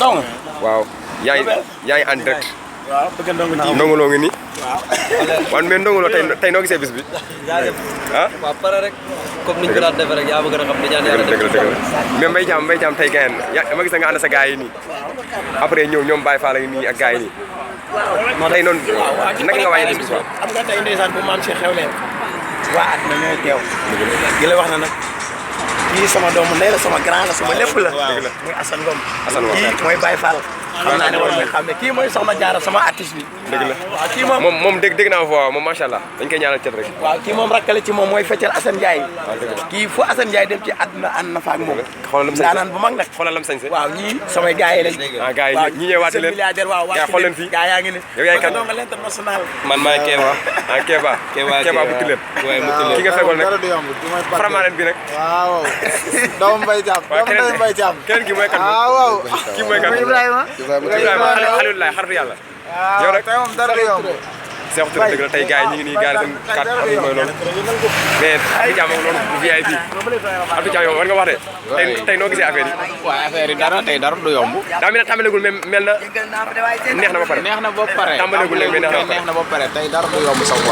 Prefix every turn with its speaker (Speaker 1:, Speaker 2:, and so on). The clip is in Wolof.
Speaker 1: donc
Speaker 2: waaw yaa ngi en direct
Speaker 1: waaw bëgg ndongo na
Speaker 2: Ndongo Lo ngi nii
Speaker 3: waaw
Speaker 2: wan mais Ndongo Lo tey noo gisee bis bi
Speaker 3: jaajëf
Speaker 2: ah
Speaker 3: waaw pare rek comme niñ ko daan defee rek yaa ma gën a xam di ñaan yàlla
Speaker 2: dëgg la mais Mbaye Thiam tey gayen ma gis nga ànd sa gars yi nii après ñëw ñoom Baye Fall ak nii ak gars yi nii tey noonu naka nga waajee bis bi quoi
Speaker 1: xam nga tey ndeysaan bu maam Cheikh xewlee waa at na ñooy teew gi la wax na nag kii sama doomu ndey la sama grand la sama lépp la muy Assane Ngom kii mooy Baye Fall xam naa ne war mooy xam ne kii mooy Soxna Jaara sama artiste bi
Speaker 2: dëgg la
Speaker 1: waaw kii moom
Speaker 2: dégg naa fa waaw moom macha allah dañ koy ñaanal cet rek
Speaker 1: waaw kii moom rakkale ci moom mooy feccal Assane Ndiaye kii fu Assane Ndiaye dem ci àdduna ànd na fa ak moom daanaan bu mag nag
Speaker 2: xoolal lam sañse
Speaker 1: waaw ñii samay gars yi lañ
Speaker 2: gars yi ñi ñëwaat leen
Speaker 1: milliardaire waaw
Speaker 2: gaa xool leen fii
Speaker 1: gaa yaa ngi ne
Speaker 2: yow yaay kan
Speaker 1: donc l'international
Speaker 3: man maay Kéba
Speaker 2: Kéba bu Tilène ki nga fekkoon nag faramaaren bi nag
Speaker 4: waaw doomu Mbaye Thiam doomu Mbaye Thiam
Speaker 2: keneen ki mooy kan
Speaker 4: waaw
Speaker 2: kii mooy kan
Speaker 4: Ibrahima
Speaker 2: Xalilullaah xaritu yàlla yow nag
Speaker 4: tey moom dara du yomb
Speaker 2: Cheikh Touré dëgg la tey gars yi ñu ngi nii gars yi seen carte am mooy loolu mais Abdou Thiam ak loolu VIP Abdou Thiam yow war nga wax de tey noo gisee affaire yi
Speaker 4: waaw affaire yi dara du yomb
Speaker 2: daa mel ne tàmbalegul mais mel na neex na ba pare
Speaker 4: neex na ba pare
Speaker 2: tàmbalegul léegi mais neex na ba pare
Speaker 4: neex na ba pare tey dara du yomb sax waay